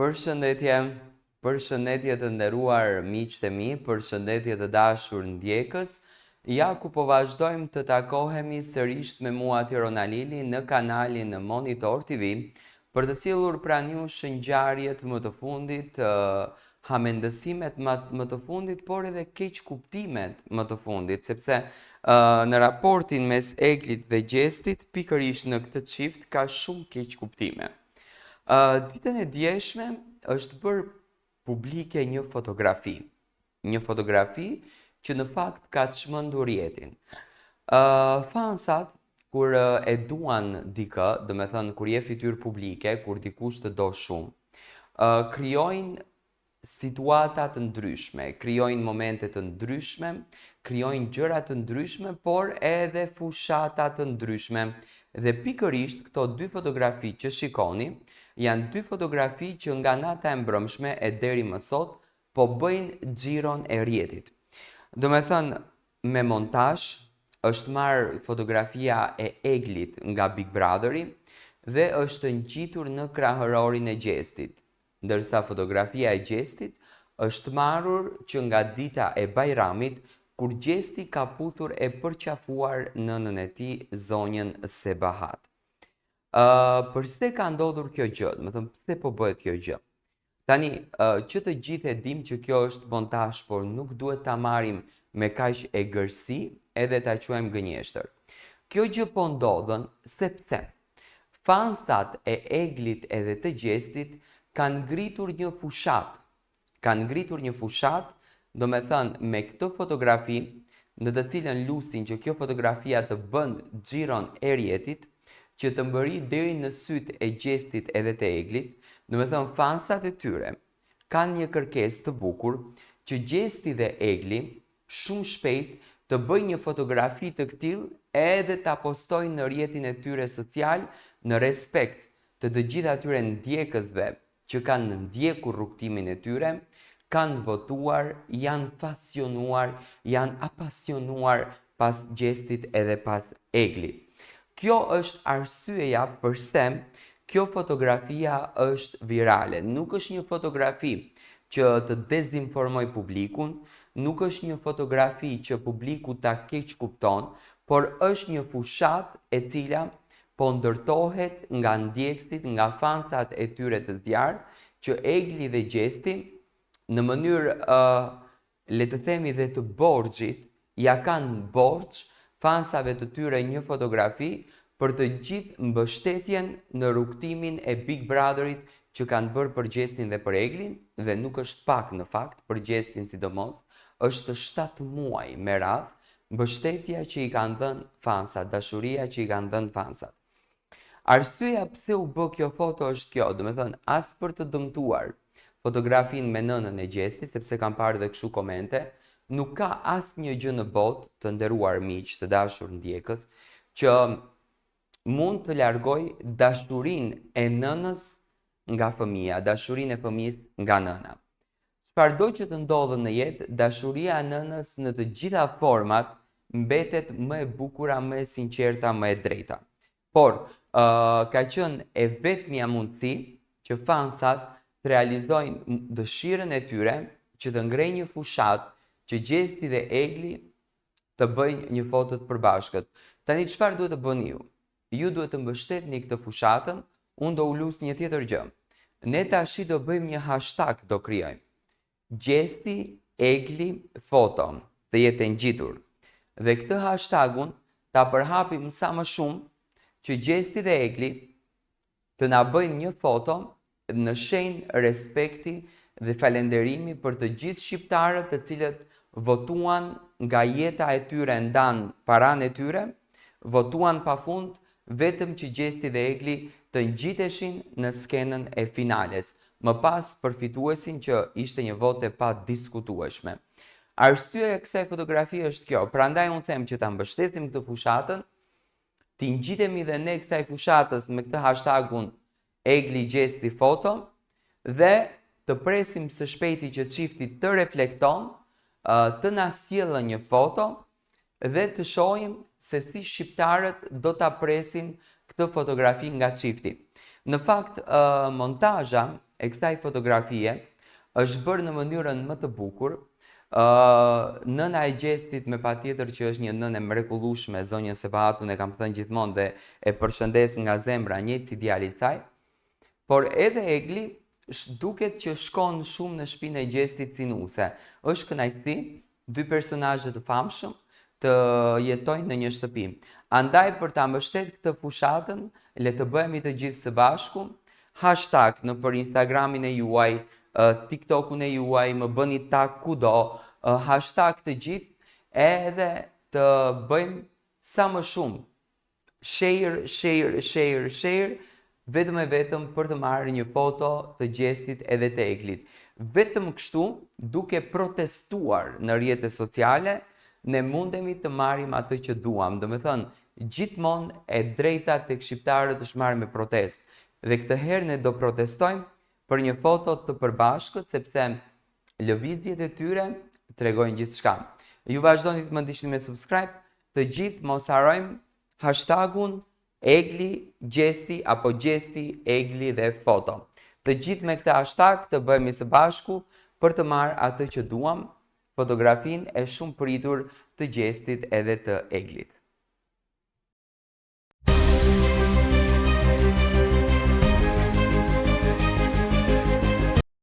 Përshëndetje, përshëndetje të nderuar miqtë e mi, përshëndetje të dashur ndjekës. Ja ku po vazhdojmë të takohemi sërisht me mua Tiron Alili në kanalin Monitor TV për të sjellur pranë jush ngjarjet më të fundit, hamendësimet më të fundit, por edhe keqkuptimet më të fundit, sepse në raportin mes Eglit dhe Gjestit, pikërisht në këtë çift ka shumë keqkuptime. Ditën e djeshme është bërë publike një fotografi. Një fotografi që në fakt ka çmendur rrjetin. Fansat kur e duan dikë, domethënë kur je fytyrë publike, kur dikush të do shumë, krijojnë situata të ndryshme, krijojnë momente të ndryshme, krijojnë gjëra të ndryshme, por edhe fushata të ndryshme. Dhe pikërisht këto dy fotografi që shikoni, janë dy fotografi që nga nata e mbrëmshme e deri më sot po bëjnë xhiron e rrjetit. Domethënë, me montazh është marrë fotografia e Eglit nga Big Brotheri dhe është ngjitur në krahërorin e Gjestit, ndërsa fotografia e Gjestit është marrur që nga dita e Bajramit kur Gjesti ka puthur e përqafuar nënën e tij zonjën Sebahat. Ë përse ka ndodhur kjo gjë? Domethënë pse po bëhet kjo gjë? Tani, që të gjithë e dimë që kjo është montazh, por nuk duhet ta marrim me kaq egërsi edhe ta quajmë gënjeshtër. Kjo gjë po ndodhën sepse fansat e Eglit edhe të Gjestit kanë ngritur një fushatë. Kanë ngritur një fushatë, domethënë me këtë fotografi, në të cilën lusin që kjo fotografia të bën xhiron e rrjetit, që të mbërrijë deri në sytë e Gjestit edhe të Eglit, domethënë fansat e tyre kanë një kërkesë të bukur që Gjesti dhe Egli shumë shpejt të bëjnë një fotografi të këtillë edhe ta postojnë në rrjetin e tyre social në respekt të të gjithë atyre ndjekësve që kanë ndjekur rrugëtimin e tyre, kanë votuar, janë fasionuar, janë apasionuar pas Gjestit edhe pas Eglit. Kjo është arsyeja përse kjo fotografia është virale. Nuk është një fotografi që të dezinformojë publikun, nuk është një fotografi që publiku ta keqkupton, por është një fushatë e cila po ndërtohet nga ndjekësit, nga fansat e tyre të zjarrtë, që Egli dhe Gjesti në mënyrë le të themi dhe të borxhit, ia kanë borxh fansave të tyre një fotografi për të gjithë mbështetjen në rrugëtimin e Big Brotherit që kanë bërë për Gjestin dhe për Eglin dhe nuk është pak në fakt për Gjestin sidomos, është 7 muaj me radhë Mbështetja që i kanë dhënë fansat, dashuria që i kanë dhënë fansat. Arsyeja pse u bë kjo foto është kjo, domethënë as për të dëmtuar fotografinë me nënën e Gjestit, sepse kam parë dhe kështu komente, nuk ka asnjë gjë në botë, të nderuar miq, të dashur ndjekës, që mund të largojë dashurinë e nënës nga fëmija, dashurinë e fëmijës nga nëna. Çfarëdo që të ndodhë në jetë, dashuria e nënës në të gjitha format mbetet më e bukura, më e sinqerta, më e drejta. Por, uh, ka qenë e vetmja mundësi që fansat të realizojnë dëshirën e tyre që të ngrejnë një fushatë që Gjesti dhe Egli të bëjnë një foto të përbashkët. Tani çfarë duhet të bëni ju? Ju duhet të mbështetni këtë fushatën, unë do u lus një tjetër gjë. Ne tashi do bëjmë një hashtag do krijojmë. Gjesti Egli foto të jetë e ngjitur. Dhe këtë hashtagun ta përhapim sa më shumë që Gjesti dhe Egli të na bëjnë një foto në shenjë respekti dhe falenderimi për të gjithë shqiptarët të cilët votuan nga jeta e tyre ndanë paranë e tyre, votuan pafund vetëm që Gjesti dhe Egli të ngjiteshin në skenën e finales, më pas për fituesin që ishte një votë e padiskutueshme. Arsyeja e kësaj fotografie është kjo, prandaj unë them që ta mbështesim këtë fushatën, T'i ngjitemi dhe ne kësaj fushatës me këtë hashtagun Egli Gjesti foto dhe të presim së shpejti që çifti të reflekton, të na sjellë një foto dhe të shohim se si shqiptarët do ta presin këtë fotografi nga çifti. Në fakt, montazha e kësaj fotografie është bërë në mënyrën më të bukur. Ë nëna e Gjestit me patjetër që është një nënë e mrekullueshme, zonjën Sebahatun e kam thënë gjithmonë dhe e përshëndes nga zemra, njëjtë si djali i saj. Por edhe Egli duket që shkon shumë në shpinë e Gjestit si nuse. Është kënaqësi dy personazhe të famshëm të jetojnë në një shtëpi. Andaj për ta mbështet këtë fushatën, le të bëhemi të gjithë së bashku, hashtag nëpër Instagramin e juaj, TikTokun e juaj, më bëni tag kudo, hashtag të gjithë, edhe të bëjmë sa më shumë share, share, share, share, vetëm e vetëm për të marrë një foto të Gjestit edhe të Eglit. Vetëm kështu, duke protestuar në rrjete sociale, ne mundemi të marrim atë që duam. Domethënë, gjithmonë e drejta tek shqiptarët është marrë me protestë. Dhe këtë herë ne do protestojmë për një foto të përbashkët, sepse lëvizjet e tyre tregojnë gjithçka. Ju vazhdoni të më ndiqni me subscribe, të gjithë mos harrojmë hashtagun Egli Gjesti apo Gjesti Egli dhe foto. Të gjithë me këtë hashtag të bëhemi së bashku për të marrë atë që duam, fotografinë e shumë pritur të Gjestit edhe të Eglit.